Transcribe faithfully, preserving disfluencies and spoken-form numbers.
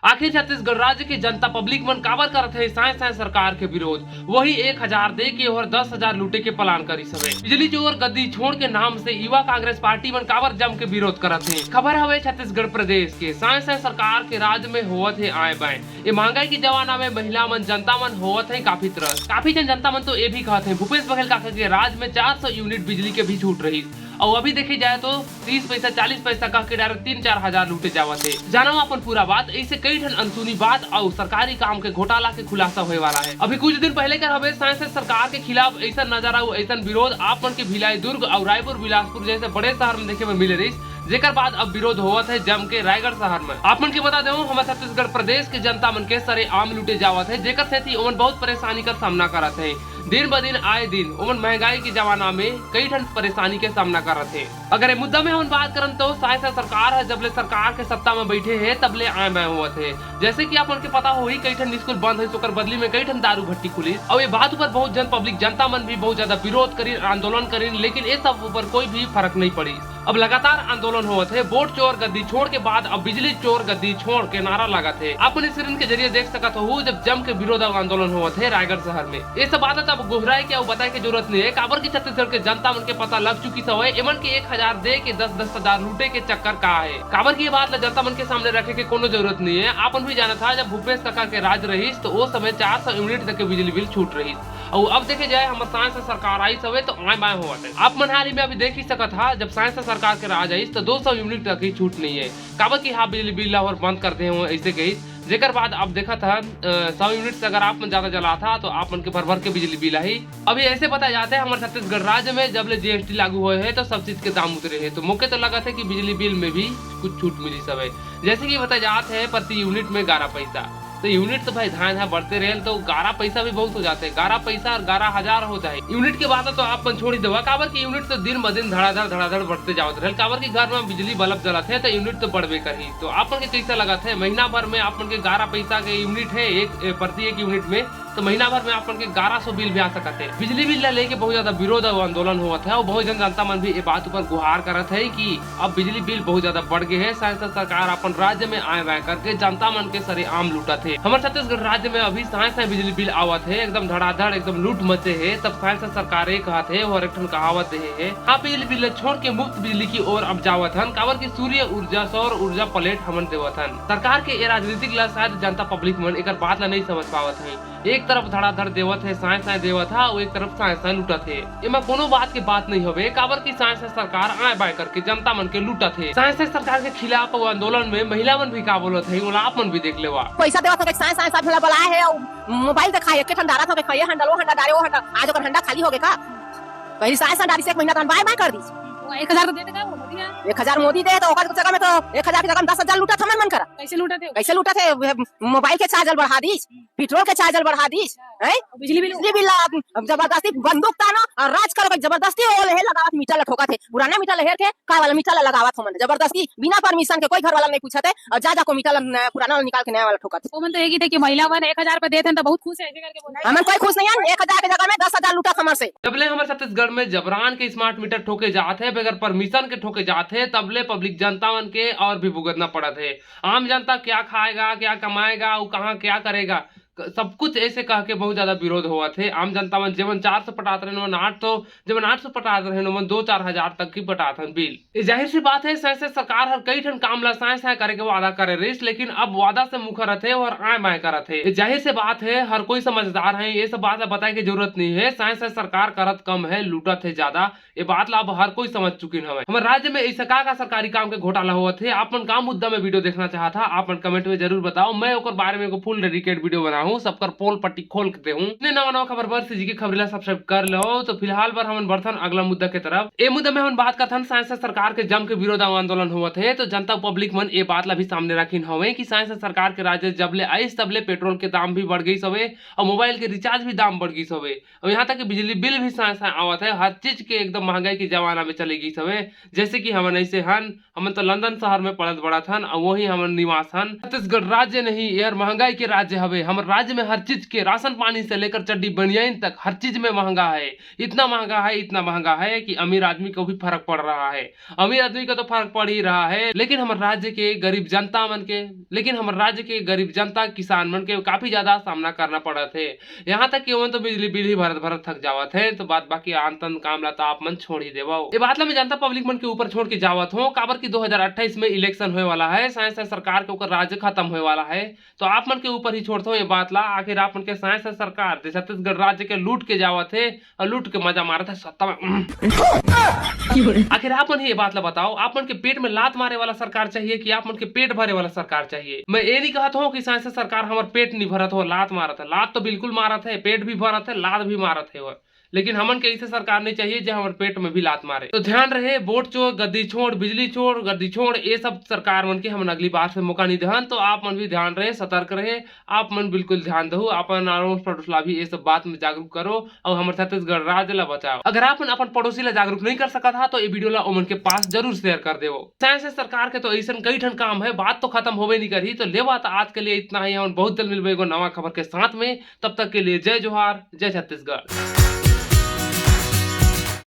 आखिर छत्तीसगढ़ राज्य के जनता पब्लिक मन काबर करत हे साय साय सरकार के विरोध? वही एक हजार दे के और दस हजार लूटे के प्लान करिस हवे। बिजली चोर गद्दी छोड़ के नाम से युवा कांग्रेस पार्टी मन काबर जम के विरोध करत हे? खबर हवे छत्तीसगढ़ प्रदेश के। साय साय सरकार के राज में होवत हे आय बाय। ये महंगाई के जमाना में महिला मन, जनता मन होवत हे काफी त्रस्त। काफी जन जनता मन तो ये भी कहत हे भूपेश बघेल काका के राज में चार सौ यूनिट बिजली के भी छूट रही, और अभी देखे जाए तो तीस पैसा, चालीस पैसा कह के डायरेक्ट तीन चार हजार लूटे जावत हे। जानो अपन पूरा बात, ऐसे कई ठन अनसुनी बात और सरकारी काम के घोटाला के खुलासा होए वाला हे। अभी कुछ दिन पहले कर हवे साय साय सरकार के खिलाफ ऐसा नजारा और ऐसा विरोध आप मन के भिलाई, दुर्ग और रायपुर, बिलासपुर जैसे बड़े शहर में देखे में मिले रहिस, जेकर बाद अब विरोध होवत हे जम के रायगढ़ शहर में। आप मन के बता देहूं, हमर छत्तीसगढ़ प्रदेश के जनता मन के सरेआम लूटे जावत हे, जेकर सेती ओमन बहुत परेशानी कर सामना करत हे। दिन ब दिन आए दिन ओमन महंगाई के जमाना में कई ठन परेशानी के सामना करत हे। अगर ये मुद्दा में हमन बात करन तो साय साय सरकार ह जब ले सरकार के सत्ता में बैठे हे तब ले आय बाय होवत हे। जैसे कि आप मन के पता होही, कई ठन स्कूल बंद होइस, ओकर बदली में कई ठन दारू भट्टी खुलिस। और ये बात ऊपर बहुत जन पब्लिक जनता मन भी बहुत ज्यादा विरोध करिन, आंदोलन करिन, लेकिन ये सब ऊपर कोई भी फर्क नहीं पड़ी। अब लगातार आंदोलन होवत हे, वोट चोर गद्दी छोड़ के बाद अब बिजली चोर गद्दी छोड़ के नारा लागत हे। आप मन screen के जरिए देख सकत हो जब जम के विरोध और आंदोलन होवत हे रायगढ़ शहर में। ये सब बात अब गोहराए के अउ बताए के जरूरत नहीं हे, काबर कि छत्तीसगढ़ के जनता मन के पता लग चुकी हवय, एमन के एक हजार दे के दस दस हजार लूटे के चक्कर का हे। काबर कि ये बात ला जनता मन के सामने रखे के कोनो जरूरत नहीं हे। आप मन भी जानत हा, जब भूपेश काका के राज रहिस तो ओ समय चार सौ यूनिट तक के बिजली बिल छूट रहिस। अउ अब देखे जाए, हमर साय साय सरकार आइस हवे तो आय बाय होवत हे। आप मन हाल ही में अभी देख ही सकत हा, जब साय साय सरकार के राज आइस तो दो सौ यूनिट तक ही छूट नहीं हे, काबर कि हा बिजली बिल ला और बंद कर दे हो ऐसे कहिस। जेकर बाद आप देखत हा, अ, सौ यूनिट से अगर आप मन ज्यादा जलात हा तो आप मन के भर भर के बिजली बिल आही। अभी ऐसे बताया जात हे, हमर छत्तीसगढ़ राज्य में जब ले जीएसटी लागू होए हे तो सब चीज के दाम उतरे हे, तो मोके तो लगत हे कि बिजली बिल में भी कुछ छूट मिलिस हवे। जैसे कि बताया जात हे, प्रति यूनिट में ग्यारह पैसा, तो यूनिट तो भाई धान हा बढ़ते रहेल तो ग्यारह पैसा भी बहुत हो जाते, ग्यारह पैसा और ग्यारह हजार हो जाए। यूनिट के बात तो आप मन छोड़ ही देवा, काबर कि यूनिट तो दिन ब दिन धड़ाधड़ धड़ाधड़ बढ़ते जावत रहेल, काबर कि घर में बिजली बल्ब जलत हे तो यूनिट तो बढ़बे करही। तो आप मन के कैसा लगत हे, महीना भर में आप मन के ग्यारह पैसा के यूनिट हे एक, ए, प्रति एक यूनिट में, तो महीना भर में आप मन के ग्यारह सौ बिल भी आ सकत हे। बिजली बिल ला लेके बहुत ज्यादा विरोध अउ आंदोलन होवत हे अउ बहुत जन जनता मन भी ये बात ऊपर गुहार करत हे कि अब बिजली बिल बहुत ज्यादा बढ़ गए हे, साय साय सरकार अपन राज्य में आय बाय करके जनता मन के सरेआम लूटत हे। हमर छत्तीसगढ़ राज्य में अभी साय साय बिजली बिल आवत हे, एकदम धड़ाधड़, एकदम लूट मचे हे, तब साय साय सरकार ये कहत हे, और एक ठन कहावत दे हे, हाँ, बिजली बिल ला छोड़ के मुफ्त बिजली की ओर अब जावत हन, काबर कि सूर्य ऊर्जा, सौर ऊर्जा प्लेट हमन देवत हन। सरकार के ये राजनीतिक ला शायद जनता पब्लिक मन एकर बात ला नहीं समझ पावत हे। एक तरफ धड़ाधड़ देवत हे, साय साय देवत हा, अउ एक तरफ साय साय लूटत हे। एमा कोनो बात के बात नहीं हवे, काबर कि साय साय सरकार आय बाय करके जनता मन के लूटत हे। साय साय सरकार के खिलाफ अउ आंदोलन में महिला मन भी का बोलत हे, ओला आप मन भी देख लेवा। पैसा देवत हो, साय साय साय भला बलाए हे, अउ मोबाइल दिखाए, एक ठन डारत हो, ये हंडा, वो हंडा डारे, वो हंडा, आज ओकर हंडा खाली हो गए का? पहली साय साय डारी से एक महीना तहन बाय बाय कर दी। वो एक हजार तो देते का वो मोदी है? एक हजार मोदी दे, तो ओकर जगह में तो एक हजार के जगह में दस हजार लूटत हमन मन करा। कैसे लूटत हे? कैसे लूटत हे? मोबाइल के चार्जर बढ़ा दीस, पेट्रोल के चार्जर बढ़ा दीस, हैं? बिजली बिल? बिजली बिल ला, अब जबरदस्ती बंदूक तानो अउ राज करो, जबरदस्ती ओल हे लगावत मीटर ला ठोकत हे। पुराना मीटर ला हेर के का वाला मीटर ला लगावत हो मन, जबरदस्ती बिना परमिशन के, कोई घर वाला नहीं पूछत हे, अउ जा जा को मीटर ला, न, पुराना वाला निकाल के नया वाला ठोकत हे। वो मन तो ये कहिथे कि महिला मन एक हजार रुपया देत हन तो बहुत खुश हे, ऐसे करके बोला। हमन कोई खुश नहीं हन, एक हजार के जगह में दस हजार लूटत हमर से। जब ले हमर छत्तीसगढ़ में जबरान के स्मार्ट मीटर ठोके जात हे, बगैर परमिशन के ठोके जात हे, तब ले पब्लिक जनता मन के और भी भुगतना पड़त हे। आम जनता क्या खाएगा, क्या कमाएगा, वो कहाँ क्या करेगा, क-, सब कुछ ऐसे कह के बहुत ज्यादा विरोध होवत हे। आम जनता मन जेमन चार सौ पटात रहेन, ओमन आठ सौ, जेमन आठ सौ पटात रहेन, ओमन दो चार हजार तक की पटात हन बिल। ये जाहिर सी बात हे, साय साय सरकार हर कई ठन काम ला साय साय करे के वादा करे रहिस, लेकिन अब वादा से मुखरत हे और आय बाय करत हे। ये जाहिर सी बात हे, हर कोई समझदार हे, ये सब बात ला बताए के जरूरत नहीं हे। साय साय सरकार करत कम हे, लूटत हे ज्यादा। ये बात ला अब हर कोई समझ चुकिन हवय। हमर राज्य में ऐसा का का सरकारी काम के घोटाला होवत हे? आप मन का मुद्दा में वीडियो देखना चाहत हा, आप मन कमेंट में जरूर बताओ, मैं ओकर बारे में एगो फुल डेडिकेट वीडियो बनाहूँ, सबकर पोल पट्टी खोल के देहूँ। इतने नवा नवा खबर बर से जी के खबरी ला सब्सक्राइब कर लो। तो फिलहाल बर हमन बढ़थन अगला मुद्दा के तरफ। ए मुद्दा में हमन बात करथन साय साय सरकार के जम के विरोध अउ आंदोलन होवत हे, तो जनता पब्लिक मन ए बात ला भी सामने रखिन हवे कि साय साय सरकार के राज जब ले आइस तब ले पेट्रोल के दाम भी बढ़ गइस हवे अउ मोबाइल के रिचार्ज भी दाम बढ़ गइस हवे। अउ यहाँ तक कि बिजली बिल भी साय साय आवत हे। हर चीज के एकदम महंगाई के जमाना में चले गइस हवे। जैसे कि हमन ऐसे हन, हमन तो लंदन शहर में पलत बढ़त हन, अउ वहीं हमन निवास हन। छत्तीसगढ़ राज्य नहीं, एहर महंगाई के राज्य हवे। हमर राज्य में हर चीज के, राशन पानी से लेकर चड्डी बनियान तक, हर चीज में महंगा है। इतना महंगा है, इतना महंगा है कि अमीर आदमी को भी फर्क पड़ रहा है। अमीर आदमी का तो फर्क पड़ ही रहा है, लेकिन हमर राज्य के गरीब जनता मन के, लेकिन हमर राज्य के गरीब जनता, किसान मन के काफी ज्यादा सामना करना पड़त हे। यहाँ तक कि ओमन तो बिजली बिल ही भरत भरत थक जावत हे, तो बात बाकी आन तन काम ला तो आप मन छोड़ ही देवव। ये बात ला मैं जनता पब्लिक मन के ऊपर छोड़ के जावत हूँ, काबर कि दो हज़ार अट्ठाईस में इलेक्शन होए वाला है, साए साए सरकार के ओकर राज खत्म होए वाला है। तो आप मन के ऊपर ही छोड़त हूँ ये बात ला। आखिर आप मन के साए साए सरकार जे छत्तीसगढ़ राज्य के लूट के जावत हे और लूट के मजा मारत हे सत्ता में। आखिर आप मन ही ये बात ला बताओ, आप मन के पेट में लात मारे वाला सरकार चाहिए कि आप मन के पेट भरे वाला सरकार चाहिए? मैं ये नहीं कहत हूँ कि साए साए सरकार हमर पेट नहीं भरत हो, लात मारत है। लात तो बिल्कुल मारत है, पेट भी भरत है, लात भी मारत है वो। लेकिन हमन के ऐसे सरकार नहीं चाहिए जो हमर पेट में भी लात मारे। तो ध्यान रहे, वोट चोर, गद्दी छोड़, बिजली छोड़, गद्दी छोड़, ये सब सरकार मन के हमन अगली बार से मौका नहीं देहन। तो आप मन भी ध्यान रहे, सतर्क रहे, आप मन बिल्कुल ध्यान दहू, अपन अड़ोस पड़ोस ला भी ये सब बात में जागरूक करो और हमर छत्तीसगढ़ राज्य ला बचाओ। अगर आप मन अपन पड़ोसी ला जागरूक नहीं कर सकत हा तो ये वीडियो ला ओमन के पास जरूर शेयर कर देवो। साए साए सरकार के तो ऐसन कई ठन काम है, बात तो खत्म होबे नहीं करही। तो लेवा तो आज के लिए इतना ही, हम बहुत जल्द मिलबे एगो नवा खबर के साथ में। तब तक के लिए जय जोहार, जय छत्तीसगढ़।